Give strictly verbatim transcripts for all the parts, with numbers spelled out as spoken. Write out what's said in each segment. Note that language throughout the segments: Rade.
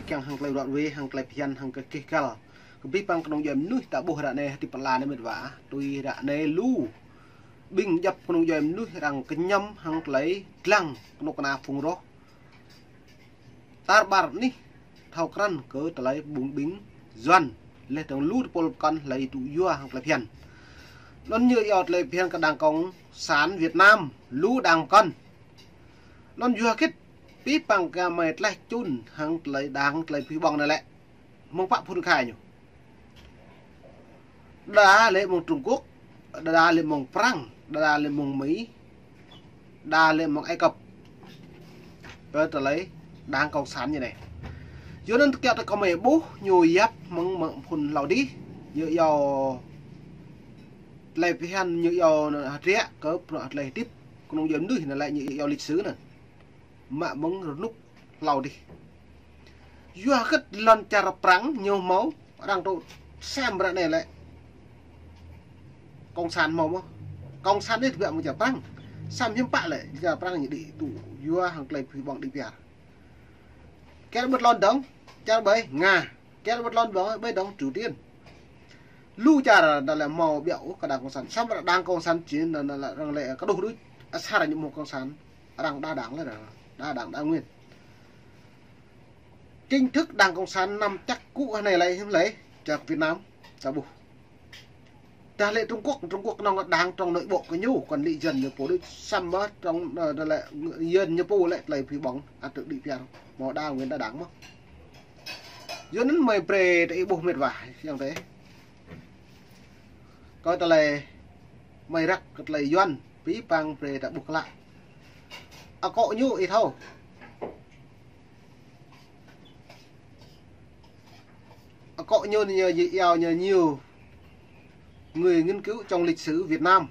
Kiăng hŏng klei ruă ruê, hŏng klei bhiăn, hŏng klei keh găl kơ bi păng knŏng djuê mnuih ta ƀuh ară anei hdĭp ala anei mĭt wa. Tui ară anei lu ƀing djăp knŏng djuê mnuih arăng kñăm hŏng klei dlăng knŭk kna phung roh tar ƀar anih thâo krăn kơ klei ƀŭng ƀing Yuăn. Leh dơ̆ng lu tơpul pơkŏn hlei tŭ yua hŏng klei bhiăn. Anăn ñu yua klei bhiăn kơ đảng cộng sản Việt Nam, lu đảng pơkŏn. Anăn yua kĭt, bi păng kơ mei tleh čun hŏng klei đảng klei bi ƀŏng anei lĕ. Mơ̆ng pă phŭn khai ñu. Đa lĕ mơ̆ng Trung Quốc, đa lĕ mơ̆ng Prăng, đa lĕ mơ̆ng Mỹ, đa lĕ mơ̆ng Ai Cập. Kơ klei đảng cộng sản ñu anei. Yua anăn kiă tơ kơ mei ƀuh ñu yap mơ̆ng mơ̆ng phŭn hlâo dih, ñu yua klei bhiăn ñu yua hdră kơ bruă klei hdĭp knŏng djuê mnuih anăn lĕ ñu yua lịch sử anăn. Mă mơ̆ng rnuk hlâo dih. Yua kĭt lăn čar Prăng ñu mâo arăng tŭ sem ară anei lĕ. Cộng sản mâo mơh. Cộng sản anei tơbiă mơ̆ng čar Prăng. Sem hiam pă lĕ, čar Prăng ñu đĭ tŭ yua hŏng klei bi ƀŏng đĭ piar. Kiă ƀuh lăn dơ̆ng, čar ƀai Nga. Kiă ƀuh lăn dơ̆ng, ƀai dơ̆ng Triều Tiên. Lu čar đa lĕ mâo ƀiă ôh kơ đảng cộng sản. Sem ară đảng cộng sản čĭn anăn lĕ arăng lĕ kơ đuh đuč. Asar ñu mâo cộng sản. Arăng đa đảng lĕ, đa đảng đa nguyên. Chính thức đảng cộng sản nắm chắc kŭ hơnei lĕ hiưm lĕ, čar Việt Nam, ta ƀuh. Dah lĕ Trung Quốc, Trung Quốc knŏng đảng trong nội bộ kơ ñu, kăn lĕ dân ñu pô đuč, sem mơh trong, ơ, dah lĕ dân ñu pô lĕ klei bi ƀŏng, ăt tŭ đĭ piar, mâo đa nguyên đa đảng mơh. Yua anăn mei brei ta ih ƀuh mĭt wa, yang tê. Kơ klei mei răk kơ klei Yuăn, bi păng brei ta ƀuh klă. Akŏ ñu ih thâo. Akŏ ñu ñu, ñu yua ñu nhiều người nghiên cứu trong lịch sử Việt Nam.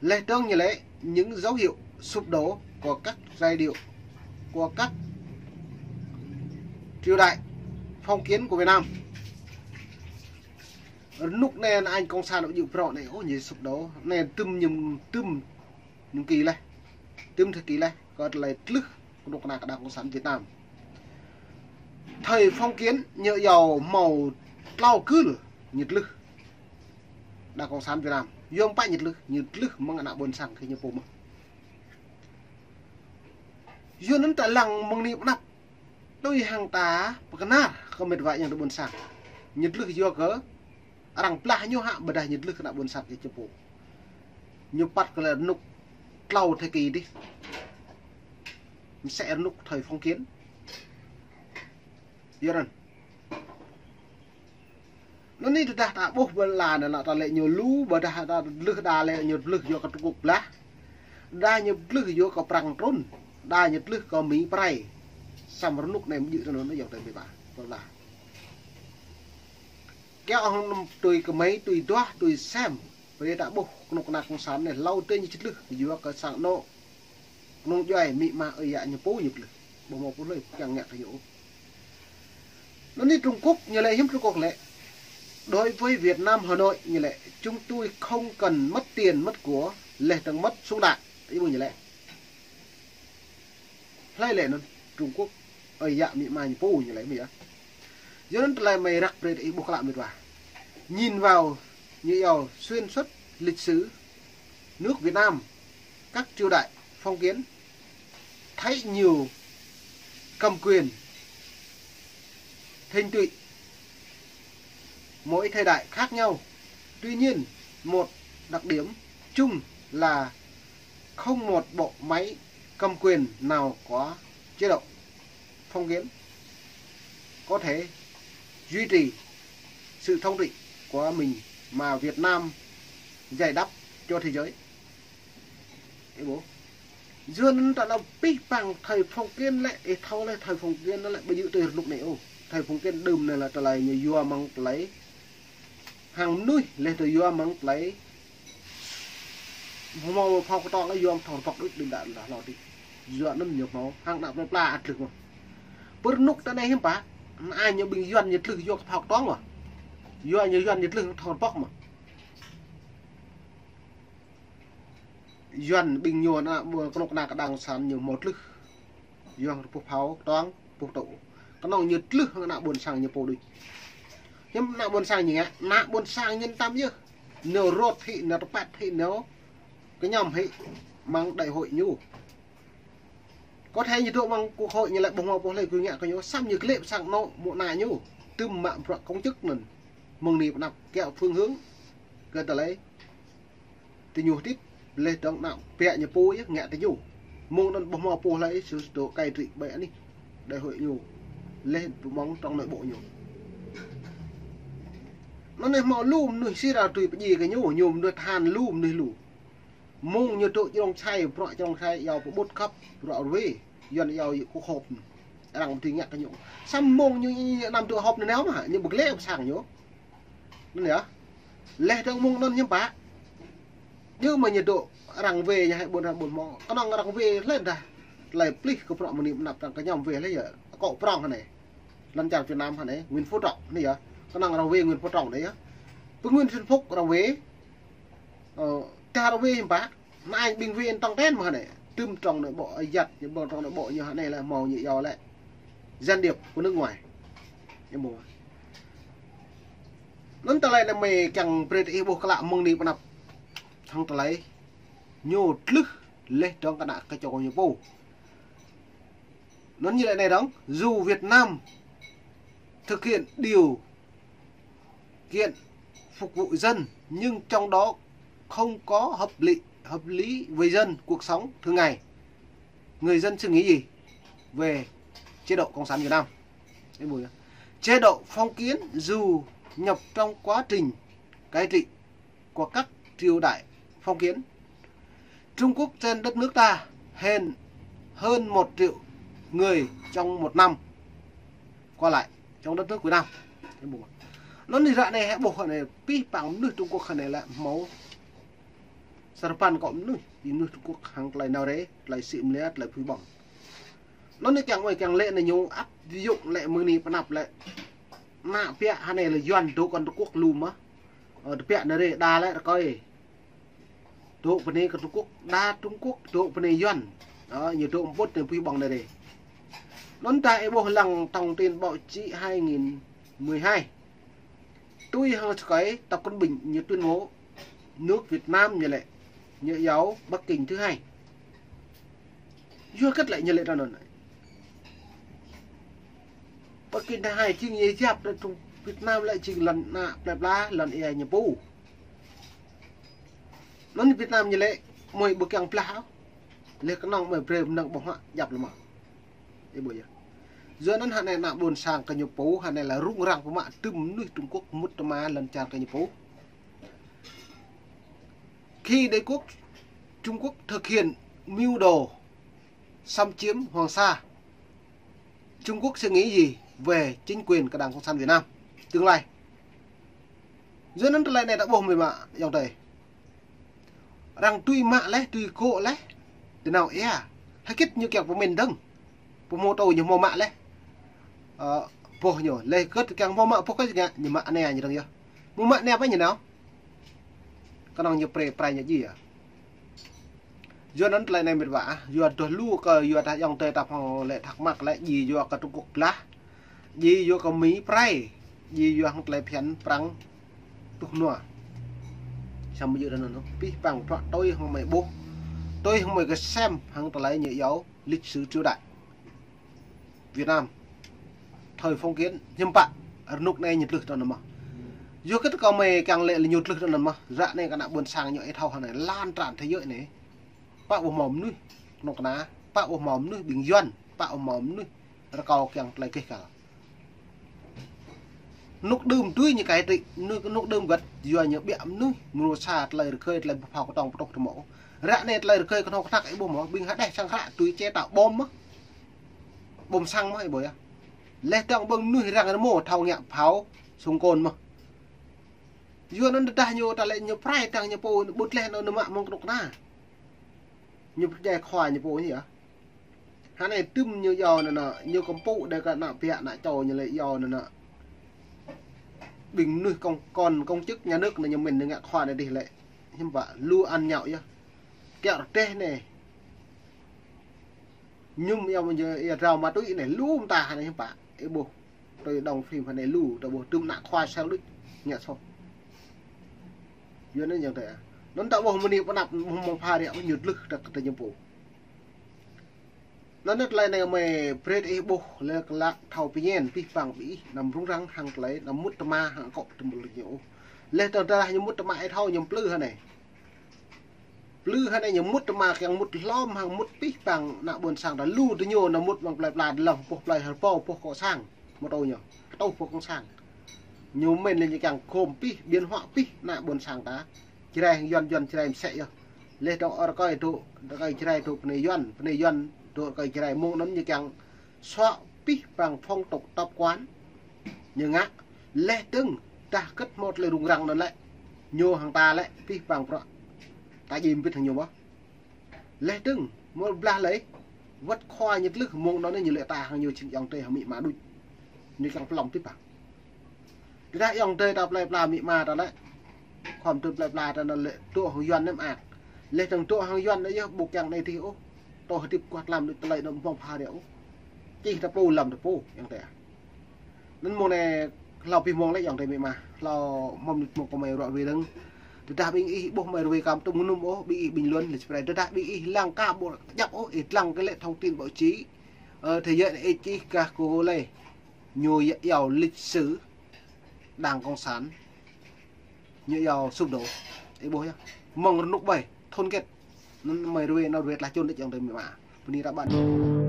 Leh dơ̆ng ñu lĕ những dấu hiệu sụp đổ của các giai điệu, của các triều đại phong kiến của Việt Nam. Rnuk anei anăn anh cộng sản ƀu djŏ prŏ anei, ôh, ñu sụp đổ. Anei tŭm ñu, tŭm ñu kĭ leh. Tŭm thơ kĭ leh, kơ klei tlưh knŭk kna kơ đảng cộng sản Việt Nam. Thời phong kiến ñu yua mâo tlâo kưl ñu tlưh. Đảng cộng sản Việt Nam. Yua mơ̆ng pă ñu tlưh, ñu tlưh mơ̆ng ană ƀuôn sang kơ ñu pô mơh. Yua anăn ta lăng mơ̆ng anei pơ anăp. Tui hăng ta pơknar kơ mĭt wa yang tơ ƀuôn sang. Ñu tlưh yua kơ arăng blah ñu hă, ƀiădah ñu tlưh kơ ană ƀuôn sang kơ ñu pô. Ñu păt kơ lĕ rnuk tlâo thời kỳ dih. Msĕ rnuk thời phong kiến. Yua anăn. Anăn anei tơdah ta ƀuh ƀơi lăn anăn ta lĕ ñu lu, ƀiădah ta tlưh đa lĕ ñu tlưh yua kơ Trung Quốc blah. Đa ñu tlưh yua kơ Prăng trŭn. Đa ñu tlưh kơ Mỹ prai. Sem rnuk anei mjư̆ anăn yua tơ bi ba. Pơlah. Kiă hŏng năm tui kơ mei, tui duah, tui sem. Brei ta ƀuh knŭk kna cộng sản anei hlâo tê ñu tlưh yua kơ sang anôk. Knŏng djuai amĭ ama ơi yă ñu pô ñu tlưh. Ƀu mâo pô hlei kiăng ngă kơ ñu ôh. Anăn anei Trung Quốc ñu lĕ hiưm Trung Quốc lĕ. Đối với Việt Nam Hà Nội ñu lĕ chúng tôi không cần mất tiền mất của leh dơ̆ng mất súng đạn. Ih ƀuh ñu lĕ. Hlei lĕ anăn Trung Quốc ơi yă amĭ ama ñu pô ñu lĕ mơh yơh. Yua anăn klei mei răk brei ta ih ƀuh klă mĭt wa. Nhìn vào ñu yua xuyên suốt lịch sử nước Việt Nam, các triều đại phong kiến, thấy nhiều cầm quyền, thành tựu mỗi thời đại khác nhau. Tuy nhiên, một đặc điểm chung là không một bộ máy cầm quyền nào có chế độ phong kiến có thể duy trì sự thống trị của mình mà Việt Nam giải đáp cho thế giới. Ih ƀuh. Yua anăn ta lŏ bi păng thời phong kiến lĕ, ih thâo leh thời phong kiến lĕ, ƀu djŏ tui rnuk anei ôh. Thời phong kiến đưm anei lĕ ta lĕ ñu yua mơ̆ng klei hăng mnuih leh tơ yua mơ̆ng klei. Mâo phao ktang lĕ yua mơ̆ng thâo rơpŏk đuč đĭ đa leh lŏ đĭ. Yua anăn ñu mâo hăng ană plei pla ăt tlưh mơh. Pơ rnuk ta anei hiưm pă, anăn ñu ƀing Yuăn ñu tlưh yua kơ phao ktang mơh. Yua ñu Yuăn ñu tlưh thâo rơpŏk mơh. Yuăn ƀing ñu anăn ƀuh knŭk kna kơ đảng cộng sản ñu mâo tlưh. Yua kơ puh phao ktang, puh tŭ. Knŏng ñu tlưh hŏng ană ƀuôn sang ñu pô đuč. Hiăm ană ƀuôn sang ñu ngă, ană ƀuôn sang ñu tam yơh. Nao rot hĭ, nao tơpăt hĭ, nao kñăm hĭ mơ̆ng đại hội ñu. Có thể ñu dôk mơ̆ng quốc hội ñu lĕ ƀuh mâo pô hlei kơ ngă kơ ñu, săm ñu klĕ sang anôk mơ̆ng ană ñu. Tŭm mă bruă công chức anăn. Mơ̆ng anei pnăp kiă phương hướng kơ tơlơi ti ñu hdĭp, leh dơ̆ng ană biă ñu pô yơh ngă ti ñu. Mơ̆ng anăn ƀuh mâo pô hlei sư dôk cai trị ƀai anih đại hội ñu. Leh mơ̆ng trong nội bộ ñu. Anăn anei mâo lu mnuih si arăng tui pơdjiê kơ ñu, ñu mnuih than lu mnuih lu. Mơ̆ng ñu dôk črông čhai, bruă črông čhai, yua pơƀut khăp, bruă rwê, yuăn yua yơh kơ họp. Arăng tui ngă kơ ñu. Săm mơ̆ng ñu, ñu, ñu năm dôk họp anăn nao mă, ñu ƀu klĕ sang ñu. Anăn yơh. Leh dơ̆ng mơ̆ng anăn hiăm pă. Ñu mă ñu dôk arăng wê ñu hai ƀuôn, hai ƀuôn mâo. Knŏng arăng wê leh dah. Tơlơi plih kơ bruă mơ̆ng anei pnăp arăng kñăm wê leh yơh. Akŏ prŏng hơnei. Lăn čar Việt Nam hơnei, Nguyễn Phú Trọng anei yơh. Knŏng arăng wê Nguyễn Phú Trọng anei yơh. Pơ Nguyễn Xuân Phúc arăng wê. Ơ, čar wê hiăm pă. Anăn ƀing wê tŏng ten mơh anei. Tŭm trong nội bộ ayăt, ñu ƀơ̆ng trong nội bộ ñu hơnei lĕ mâo ñu yua lĕ gián điệp của nước ngoài. Ñu ƀuh. Anăn tơlơi anei mơ̆ kiăng brei ih ƀuh klă mơ̆ng anei pnăp. Hŏng tơlơi ñu tlưh leh dơ̆ng kơ ană kơ čô ñu pô. Anăn ñu lĕ anei dơ̆ng, dù Việt Nam thực hiện điều kiện phục vụ dân, nhưng trong đó không có hợp lý, hợp lý với dân cuộc sống thường ngày. Người dân suy nghĩ gì về chế độ Cộng sản Việt Nam? Chế độ phong kiến dù nhập trong quá trình cai trị của các triều đại phong kiến, Trung Quốc trên đất nước ta hơn, hơn một triệu người trong một năm qua lại trong đất nước Việt Nam. Anăn ară anei hĕ ƀuh anei pih păng mnuih Trung Quốc anei lĕ mâo sa rơpăn kŏ mnuih, mnuih Trung Quốc hŏng tơlơi nao rê, tơlơi sĭ mlia, tơlơi pui ƀơ̆ng. Anăn anei kiăng mơ̆ kiăng lĕ anei ñu áp dụng lĕ mơ̆ng anei pnăp lĕ. Ană biă hơnei lĕ yuăn dôk kơ Trung Quốc lu mơh. Ơ, tơbiă anei rê đa lĕ rơkơi. Dôk pơ anei kơ Trung Quốc, đa Trung Quốc, dôk pơ anei yuăn. Ơ, ñu dôk ƀuh anei pui ƀơ̆ng anei rê. Anăn ta ih ƀuh lăng thông tin báo chí hai nghìn mười hai. Tui hŏng sơkai Tập Cận Bình ñu tuyên bố nước Việt Nam ñu lĕ, ñu yua Bắc Kinh thứ hai. Yua kơ lĕ ñu lĕ anăn. Bắc Kinh thứ hai jing ñu yap lĕ Trung Việt Nam lĕ jing lăn ană plei pla lăn ia ñu pô. Anăn Việt Nam ñu lĕ mơ̆ ƀu kiăng blah. Leh knŏng mơ̆ brei mnơ̆ng ƀơ̆ng huă yap lĕ mơh. Ih ƀuh yơh. Yua anăn hơnei ană ƀuôn sang kơ ñu pô, hơnei lĕ rŭng răng pơmă tŭm mnuih Trung Quốc mŭt tơma lăn čar kơ ñu pô. Khi đế quốc Trung Quốc thực hiện mưu đồ xâm chiếm Hoàng Sa, Trung Quốc sẽ nghĩ gì về chính quyền của Đảng Cộng sản Việt Nam tương lai? Yua anăn tơlơi anei ta ƀuh mơ̆ mă ayŏng adei. Arăng tui mă leh, tui kŏ leh. Ti nao ia. Hơkĭt ñu kiăng pơmĭn dơ̆ng. Pơmô tô ñu mâo mă leh. Ơ, boh ñu. Leh kơ kiăng mâo mă boh kơ ñu ngă, ñu mă anei ñu dơ̆ng yơh. Mâo mă anei ƀai ñu nao. Knŏng ñu pre, pre ñu djiê. Yua anăn tơlơi anei mĭt wa, yua duah lu kơ yua ta ayŏng adei ta hŏng lĕ thắc mắc lĕ djiê yua kơ Trung Quốc blah. Djiê yua kơ Mi prai. Djiê yua hŏng tơlơi phiăn Prăng tuh nua. Săm yua anăn pih păng prăk tui hŏng mơi ƀuh. Tui hŏng mơi kơ sem hŏng tơlơi ñu yua lịch sử triều đại Việt Nam. Thời phong kiến hiăm pă, rơnŭk anei ñu tlưh tơ anăn mơh. Yua kơ kơ mơi kiăng lĕ lĕ ñu tlưh tơ anăn mơh. Ară anei kơ ană ƀuôn sang ñu ih thâo hơnei lan tràn thế giới anei. Pă ƀuh mâo mnuih knŏng kơ anăn, pă ƀuh mâo mnuih ƀing yuăn, pă ƀuh mâo mnuih rơkâo kiăng tơlơi keh kal. Rơnŭk đưm tui ñu cai trị, rơnŭk, rơnŭk đưm găt, yua ñu biă mnuih, mrô sa tơlơi rơkơi, tơlơi phao kơtông pơtŭk tơmŏ. Ară anei tơlơi rơkơi knŏng kơ anăn ih ƀuh mơh, ƀing hđeh sang hră tui chế tạo bom mơh. Bom xăng mơh ih ƀuh yơh. Leh dơ̆ng ƀơ̆ng mnuih răng rơmô thâo ngă phao sung kôn mơh. Yua anăn tơdah ñu ta lĕ ñu prai tang ñu pô ƀut leh anăn mă mơ̆ng knŭk kna. Ñu pơjai khua ñu pô ñu yơh. Hơnei tŭm ñu yua anăn, ñu kơmpŭ đei kơ ană biă ană čô ñu lĕ yua anăn. Ƀing mnuih công, con công chức nhà nước anăn ñu mĭn ñu ngă khua anei dih lĕ. Hiăm pă lu ăn nhậu yơh. Kiă rơdeh anei. Ñŭm yua mă, yua drao ma túy anei, lu mta hơnei hiăm pă. Ih ƀuh, tui đóng phim hơnei lu, ta ƀuh tŭm ană khua sel đuč, ngă soh. Yuăn anăn ayŏng adei. Anăn ta ƀuh mni pnăp mơ̆ng pha riă ñu dlưh ta kơ ta ñu pô. Anăn tơlơi anei mei brei ih ƀuh leh klă thâo pơñen pih păng bi ih năm rŭng răng hăng tơlơi năm mŭt tơma hăng akŏ tơmul ñu ôh. Leh tơdah ñu mŭt tơma ih thâo ñu mplư hơnei. Plư hơnei ñu mŭt tơma kiăng mŭt hlŏm hăng mŭt pih păng ană ƀuôn sang ta lu diñu nao mŭt mơ̆ng plei pla dlăng boh plei hơrbâo boh kŏ sang. Mâo tŭ ñu. Tŭ boh kŏ sang. Ñu mĭn leh ñu kiăng khŏm pih, biên họa pih ană ƀuôn sang ta. Jrai hăng Yuăn, Yuăn Jrai msĕ yơh. Leh dŏ rơkơi dŏ, rơkơi Jrai dŏ bơnai Yuăn, bơnai Yuăn dŏ rơkơi Jrai mơ̆ng anăn ñu kiăng suă pih păng phong tục tập quán. Ñu ngă, leh dơ̆ng, tơdah kơ̆t mâo tơlơi rŭng răng anăn lĕ. Ñu hăng ta lĕ, pih păng bruă. Ta jing mbĭt hăng ñu mơh. Leh dơ̆ng, mâo blah lei, wăt khua ñu dlưh mơ̆ng anăn ñu lĕ ta hăng ñu jing ayŏng adei hăng amĭ ama đuč. Ñu kiăng plŏm pih păng. Tơdah ayŏng adei ta plei pla amĭ ama ta lĕ. Khua mtŭn plei pla ta anăn lĕ dŏ hŏng Yuăn anei mơak. Leh dơ̆ng dŏ hŏng Yuăn anei yơh ƀu kiăng anei dih ôh. Tŏ hdĭp kuah tlam đuč tơlơi anăn mơ̆ng pha riă ôh. Čih ta pô lăm ta pô ayŏng adei. Anăn mơ̆ng anei hlâo pih mơ̆ng lĕ ayŏng adei amĭ ama. Hlâo mơ̆ng mnĭt mơ̆ng kơ mei ruă ruê dơ̆ng. Tơdah ƀing ih ƀuh mei ruê kăm tŭm hnŭm ôh, ƀing ih bình luận leh čih brei. Tơdah ƀing ih lăng ka ƀu djăp ôh, ih dlăng kơ lĕ thông tin báo chí. Ơ, thế giới anei ih čih kah kơ lei. Ñu yơh iâu lịch sử Đảng Cộng sản. Ñu iâu sụp đổ. Ih ƀuh yơh. Mơ̆ng rnuk ƀai, thôn kết. Anăn mei ruê, nao ruê tlah čŭn đuč ayŏng adei amĭ ama. Bơni ră ƀăn.